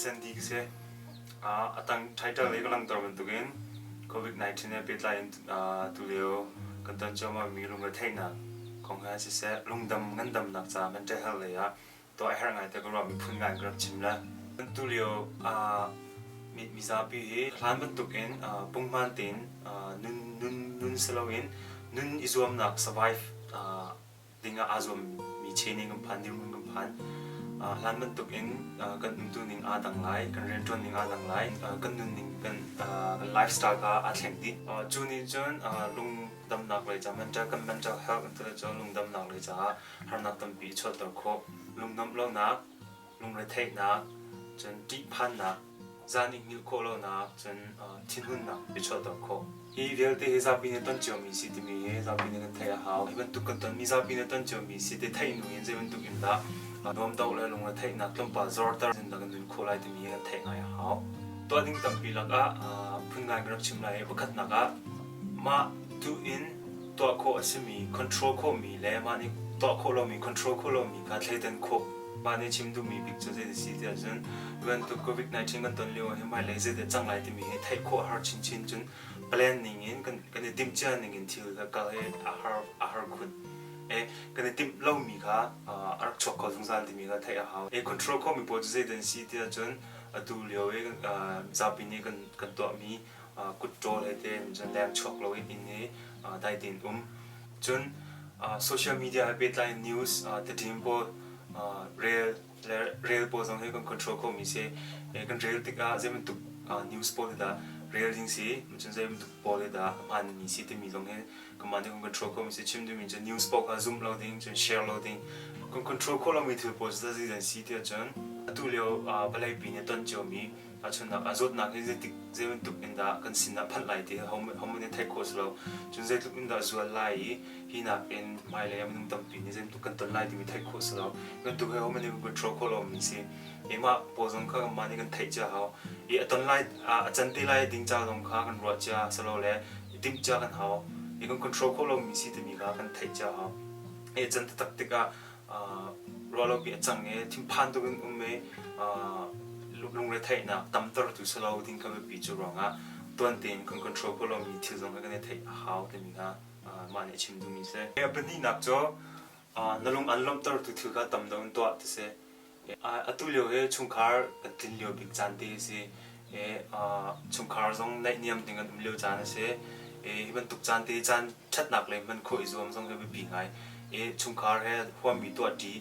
Sandy ka si. A tang title i ka langhter bantukin COVID-19 he pehtlai in tulio kan ton cuahmahmi lungretheihnak kong he siseh, lungdam ngandamnak ca mental health lei ah tuah a herh ngai tiah ka ruah miphun ngai in ka rak chim le. Tulio mizapi hi hlan bantukin punghman tein nun nun nun si loin nun i zuamnak survive ding ah aa zuammi chain in kan phan, dirhmun kan phan. Hlan bantuk in kan umtu ning aa dang lai, kan rianṭuan ning aa dang lai, kan nunning kan lifestyle kha aa thleng dih. Cu nih cun lungdamnak lei ca mental kan mental health an ti cun lungdamnak lei caah harnak tampi a chuahter khawh. Lungnuamh lonak, lungretheihnak, cun ṭihphannak, zan i hngilh khawh lonak cun thinhunnak i chuahter khawh. Hi vialte hi zapi nih ton ciomi si timi hi zapi nih kan theih a hau. Hi bantuk kan tonmi zapi nih ton ciomi si ti theih nu in zei bantuk in dah nuamdoh le lungretheihnak tlawmpal zorter in dah kan nun khawh lai timi hi kan theih ngai a hau. Tuah ding tampi lakah phun ngai ka rak chim lai i pakhatnak ah mah tu in tuah khawh a simi control khawhmi le mah nih tuah khawh lomi control khawh lomi kha thleidan khawh. Mah nih chim duhmi bik cu zei a si tiah cun hi bantuk COVID-19 kan ton lio ah hin hmailei zeidah cang lai timi hi theih khawh a har chinchin cun plan ning in kan kan i timh cia ning in thil kha kal hi a har a har khun. E kan i timh lomi kha a rak chuak kho zungzal timi kha theih a hau. E control khawhmi pawl cu zeidah an si tiah cun atu lio i mizapi nih kan kan tuahmi kut ṭawl he te cun leng chuak loin inn i dai tein um. Cun social media he pehtlai in news taṭin pawl rel le rel pawl zong hi kan control khawhmi si. Kan rel tikah zei bantuk news pawl hi dah rel ding si, cun zei bantuk pawl hi dah a hmaanmi si timi zong hi kanmah nih kan control khawhmi si. Chim duhmi cu news pawl kha zumh lo ding, cun share lo ding. Kan control khawh lomi thil pawl cu zei si tiah cun atu lio vawleipi nih ton ciomi Tahchunhnak ah zawtnak hi zeitik zeibantuk in dah kan sin ah phanh lai ti hi hohmanh nih theih khawh a si lo. Cun zeitluk in dah zual lai i hi nakin hmailei ah minung tampi nih zeibantuk kan ton lai timi theih khawh a si lo. Hi bantuk hi hohmanh nih kan control khawh lomi a si. I mah pawl zong kha kanmah nih kan theih cia hau. I a ton lai a can te lai ding ca zong kha kan ruah cia si lo le i timh cia kan hau. I kan control khawh lomi si timi kha kan theih cia hau. I a can taktak tikah ruahlopi a cang i thinphan tuk in um i lungretheihnak tamtertu si lo ding kha biapi cu ruangah tuan tein kan control khawh lomi thil zong kha kan i theih a hau timi kha mah nih a chim duhmi si. A pahnihnak cu na lung an lawmhtertu thil kha tam deuh in tuah ti si. Atu lio hi chungkhar kan tlin lio bik caan te a si. Chungkhar zong naihniam ding an um lio caan a si. Hi bantuk caan te caan ṭhatnak lei hman khawh i zuam zong hi biapi ngai. I chungkhar he huammi tuahṭi,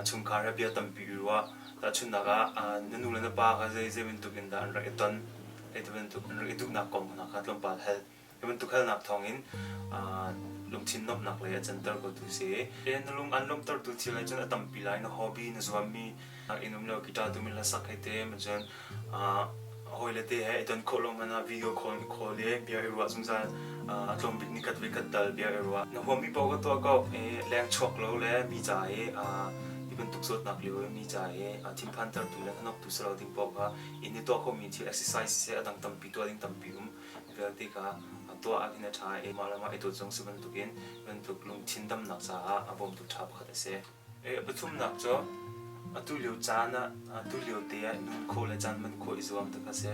chungkhar he bia tampi i ruah. Tahchunhnak ah na nu le na pa kha zei zei bantuk in dah an rak i ton, zei bantuk an rak i duhnak kong hna kha tlawmpal hal. Hi bantuk halnak thawngin lungthin nuamhnak lei a canter khotu si. Na lung an lawmhtertu thil ahcun a tampi lai. Na hobby, na zuammi, inn um lo guitar tum in hlasak hei te, cun hawile te he i ton khawh lo hmanh ah video call in call i bia i ruah zungzal a tlawm bik nikhat voikhat tal bia i ruah. Na huammi paoh ka tuah ko. Leng chuak lo le mi ca i hi bantuk zawtnak lio i mi ca i thinphantertu le hnawktu si lo ding paoh kha inn i tuah khawhmi thil exercise siseh a dang tampi tuah ding tampi um. Vialte kha tuah ah khin a ṭha i mah le mah i dawt zong si bantukin bantuk lungthin damnak caah a bawmtu ṭha pakhat a si. A pathumnak cu atu lio caan ah atu lio te ah nun khawh le caan hman khawh i zuam ti kha a si.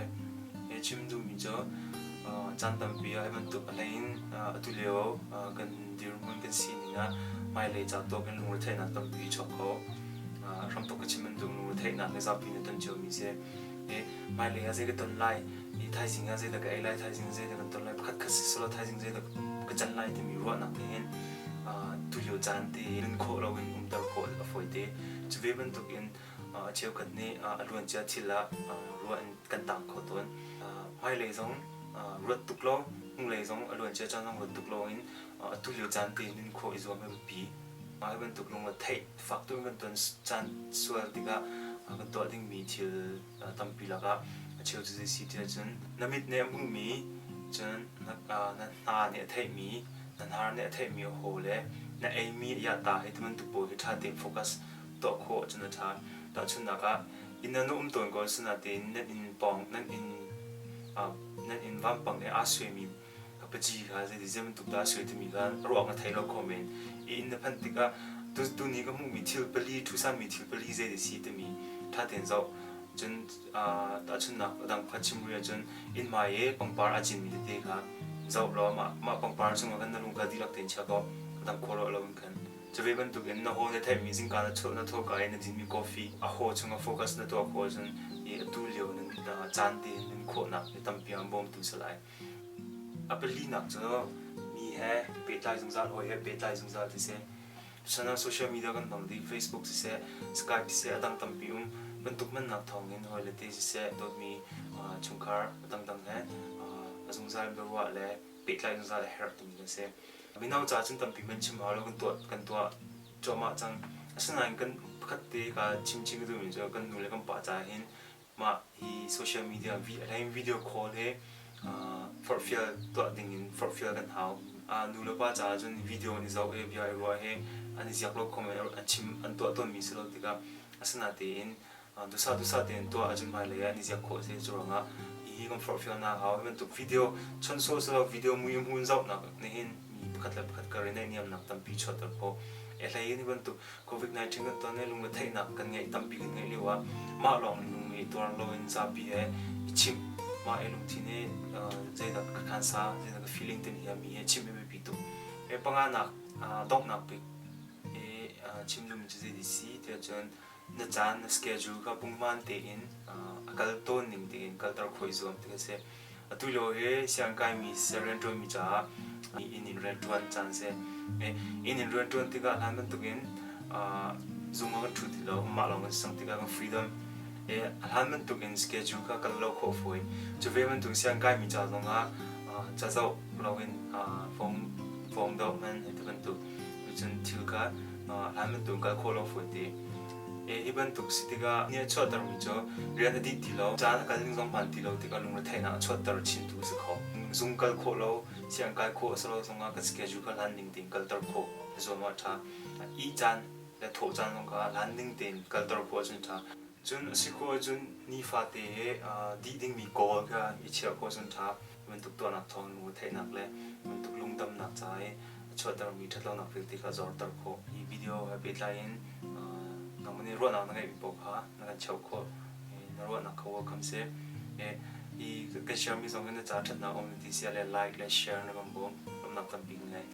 Hi chim duhmi cu caan tampi ah hi bantuk a hlei in atu lio kan dirhmun kan sining ah hmailei ca tuak in lungretheihnak tampi a chuak kho. Hramthok ka chim bantuk lungretheihnak hi zapi nih ton ciomi a si. Hmailei ah zei ka ton lai, i thaizing ah zeidah ka ei lai, thaizing zeidah kan ton lai, pakhat khat si selaw thaizing zeidah ka can lai timi ruahnak nih hin tulio caan te nun khawh loin umter khawh a fawi te. Cu ve bantukin a cheukhat nih a luancia thil ah ruah in kan tang kho tawn. Hmailei zong ruat tuk lo, hnulei zong a luancia caan zong ruat tuk loin tulio caan te nun khawh i zuam a biapi. Hi bantuk lungretheih fak tuk in kan ton caan sual tikah kan tuah dingmi thil tampi lakah a cheu cu zei si tiah cun na mit nih a hmuhmi cun na hna nih a theihmi na hnar nih a theihmi a haw le na eimi a yahta hi ti bantuk pawl hi ṭha tein focus tuah khawh cun a ṭha. Tahchunhnak ah inn ah na um tawn ko asinain nan inn pawng nan inn nan inn vampang i aa suaimi Ka paci kha zeiti zei bantuk dah a suai timi kha ruak na thei lo kho men. I inn na phanh tikah tuni ka hmuhmi thil pali, ṭhusanmi thil pali zei ti si timi ṭha tein zoh. Cun tahchunhnak a dang pakhat chim rih ahcun inn hmai i pangpar aa cinmi tete kha zoh law mah pangpar chungah khan na lung kha dihlak tein chia ko. A dang khua ruah loin khan. Cu ve bantukin na haw na theihmi zingka na chuah na thawhka i na dinmi coffee a haw chungah focus na tuah khawh ahcun i atu lio nan caan te nun khawhnak ni tampi ah bawmtu si lai. A palinak cu mi he pehtlai zungzal, hawi he pehtlai zungzal ti si. Tuchan ah social media kan hmang dih, Facebook siseh, Skype siseh a dang tampi um bantuk hmannak thawngin hawile te siseh, dawtmi chungkhar a dangdang he a zungzal biaruah le pehtlai zungzal a herh timi kan si. Mino ca cun tampi hmanh chim hau lo kan tuah cuahmah cang. Asinain kan pakhat te ka chim chin ka duhmi cu kan nu le kan pa ca hin mah hi social media hlei video call he forhfial tuah ding in forhfial kan hau. Nu le pa caah cun video an i zoh i bia i ruah hi an i ziak lo kho men an chim an tuah tawnmi si lo tikah asinatein duhsah duhsah tein tuah ahcun hmailei ah an i ziak khawh a si. Cu ruangah hihi kan forhfialnak hau. Hi bantuk video chon sawh si lo video mui hmun zohnak nih hin mi pakhat le pakhat kar i naihniamnak tampi chuahter khawh. Hlei in hi bantuk COVID-19 kan ton i lungretheihnak kan ngeih tampi kan ngeih lio ah mah lawng lung i tuar loin zapi he i chimh mah i lungthin i zeidah ka khansa zeidah ka feeling timi hi mi he chimh hi biapi tuk. E panganak donghnak bik i chim duhmi cu zei si tiah cun na caan na schedule kha pungman tein a kal tawn ning tein kalter khawh i zuam ti a si. Atu lio hi sianginn kaimi siseh rianṭuanmi caah inn in rianṭuan caan a si. Inn in rianṭuan tikah hlan bantukin zung ah kan ṭhu ti lo, mah lawng kan si cang tikah kan freedom a hlan bantukin schedule kha kal lo khawh fawi. Cu ve bantuk sianginn kaimi ca zongah ca zoh loin phone doh hman hei ti bantuk cun thil kha hlan bantuk kal khawh lo fawi ti. Hi bantuk si tikah ni a chuahtermi cu rian a dih ti lo, caan a kal ning zong hmaan ti lo tikah lungretheihnak a chuahter chintu a si kho. Zung kal khawh lo, sianginn kai khawh a si lo zongah kan schedule kha hlan ning tein kalter khawh a zuam ah a ṭha. Ih caan le thawh caan zong kha hlan ning tein kalter khawh ahcun a ṭha. Cun a si khawh ahcun nifate he dih dingmi goal kha i chiah khawh ahcun a ṭha. Bantuk tuahnak thawng lungretheihnak le bantuk lungdamnak ca i a chuahtermi ṭhatlonak vialte kha zorter khawh. Hi video he pehtlai in nangmah nih ruahnak na ngeihmi paoh kha na kan cheuh khawh. Na ruahnak kha welcome si. Hi kan share mi zong hi na ca ṭhatnak um na ti si le like le share na kan bawm. Lawmhnak tampi kan ngei.